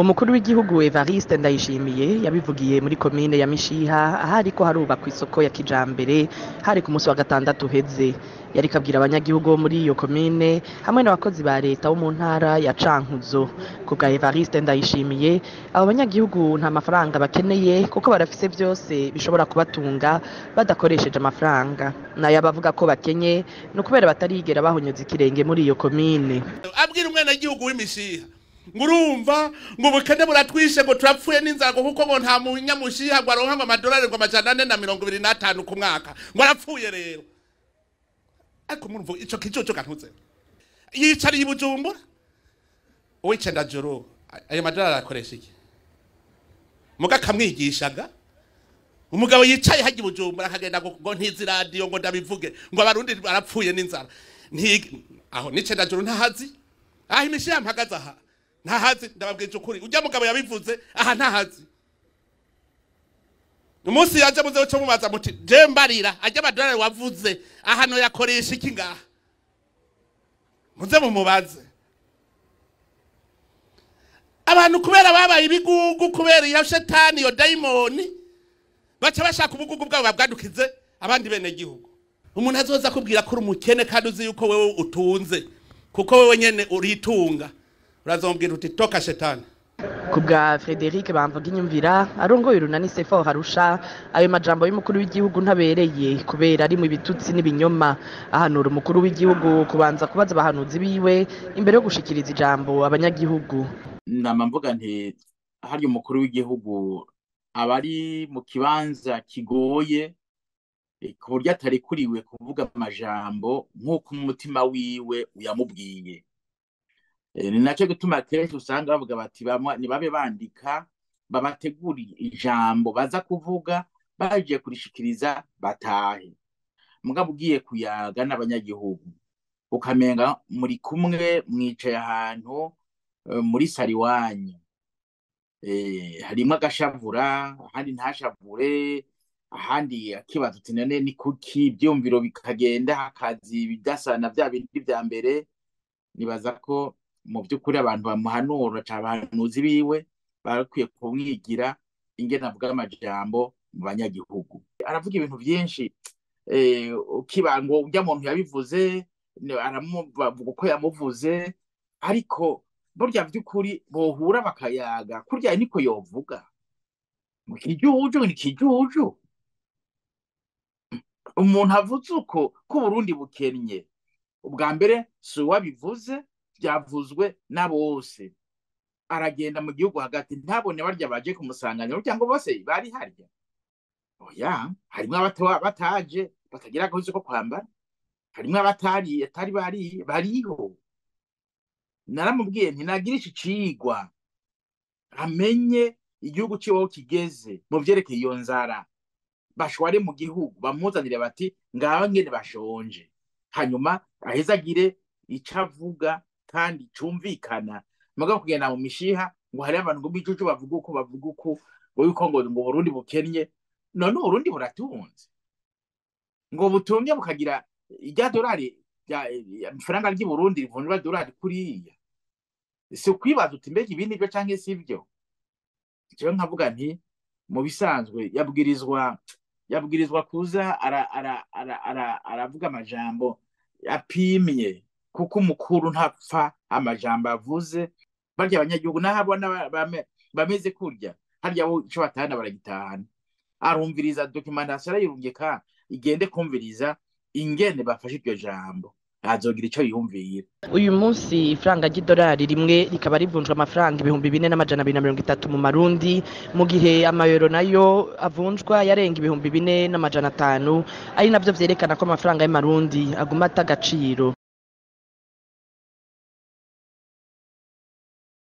Umukuru w'igihugu Evariste Ndayishimiye yabivugiye muri komine ya Mishiha ahariko harubakwa isoko ya kijambere, hari ku munsi wa gatandatu uheze. Yariko abwira abanyagihugu bo muri iyo komine hamwe n'abakozi ba leta bo mu ntara ya Cankuzo. Ku bwa Evariste Ndayishimiye, abo banyagihugu nta mafaranga bakeneye kuko barafise vyose bishobora kubatunga badakoresheje amafaranga. Nayo abavuga ko bakenye ni ukubera batarigera bahonyoza ikirenge muri iyo komine. Abwira umwenegihugu w'imishiha ngo urumva ngo ubukene buratwishe, ngo turapfuye n'inzara, ngo kuko ngo nta munyamushiha ngo aronka ngo amadolari ngo 425 ku mwaka, ngo arapfuye rero. Ariko murumva ico kijojo gantuze yicariye i Bujumbura uw'icendajuru, ayo madolari akoresha iki? Muga akamwigishaga umugabo yicaye hajya i Bujumbura akagenda ngo ntizi radiyo ngo ndabivuge ngo abarundi barapfuye n'inzara. Aho n'icendajuru ntahazi, aho imishiha mpagaze aha ntahazi, ndababwije ukuri, ujya mugabo yabivuze aha ntahazi. Umunsi yaje muze uco mubaza muti je mbarira ajya amadolari wavuze aha no yakoresha iki ngaha, muze mumubaze. Abantu kubera babaye ibigugu kubera iyo shetani iyo daimoni, baca bashaka ubugugu bwabo babwadukize abandi bene gihugu. Umuntu azoza kubwira ko uri umukene kandi uzi yuko wewe utunze, kuko wewe nyene uritunga, urazombwira uti toka shetani. Ku bwa Frederic Bamvuginyumvira arongoye urunani Sefor Arusha, ayo majambo y'umukuru w'igihugu ntabereye kubera ari mu bitutsi n'ibinyoma. Ahanura umukuru w'igihugu kubanza kubaza abahanuzi biwe imbere yo gushikiriza ijambo abanyagihugu. Nama mvuga nti harya umukuru w'igihugu aba ari mu kibanza kigoye ku buryo atarekuriwe kuvuga amajambo nk'uko umutima wiwe uyamubwiye. Ni nacyo gituma kenshi usanga bavuga bati nibabe bandika babategurire ijambo baza kuvuga baje kurishikiriza batahe. Mugabo ugiye kuyaga n'abanyagihugu ukamenga muri kumwe mwicaye ahantu muri sariwanyu, harimwo agashavura, ahandi ntashavure, ahandi akibaza uti none ni kuki, ivyumviro bikagenda hakaza ibidasa na vya bindi vya mbere. Nibaza ko mu by'ukuri abantu bamuhanura canke abahanuzi biwe barakwiye kumwigira ingene avuga amajambo mu banyagihugu. Aravuga ibintu vyinshi, ukiba ngo urya muntu yabivuze, aramuvuga uko yamuvuze, ariko burya vy'ukuri bohura bakayaga kurya niko yovuga. Mu kijuju ni kijuju. Umuntu avuze uko ko Burundi bukennye, ubwa mbere si uwabivuze, byavuzwe na bose. Aragenda mu gihugu hagati ntabone barya baje kumusanganira cyangwa bose bari harya. Oya, harimwo bataje batagira agahuzu ko kwambara, harimwo abatari atari bari bariho. Naramubwiye nti nagira iki cigwa amenye igihugu ciwe aho kigeze mu vyerekeye iyo nzara, bashware mu gihugu bamuzanire bati ngaho ngene bashonje, hanyuma ahezagire ico avuga kandi cumvikana. Mugabo kugenda mu mishiha ngo hari abantu ngo bijuju bavuga uko bavuga uko ngo yuko ngo Burundi bukennye, none Burundi buratunze ngo butumye bukagira irya dolari ifaranga ry'i Burundi rivunjwa dolari kuriya. Si ukwibaza uti mbega ibi nibyo canke si byo? Jewe nkavuga nti mu bisanzwe yabwirizwa kuza aravuga amajambo apimye, kuko umukuru ntapfa amajambo avuze. Barya abanyagihugu naho abona bameze kurya, harya bo ico batahana baragitahana. Arumviriza documentation arayirungika igende kumviriza ingene bafashe iryo jambo, azogira ico yumvira. Uyu munsi ifaranga ry'idolari rimwe rikaba rivunjwa amafaranga 4230 mu marundi, mu gihe amayero nayo avunjwa yarenga 4500, ari navyo vyerekana ko amafaranga y'amarundi aguma ata agaciro.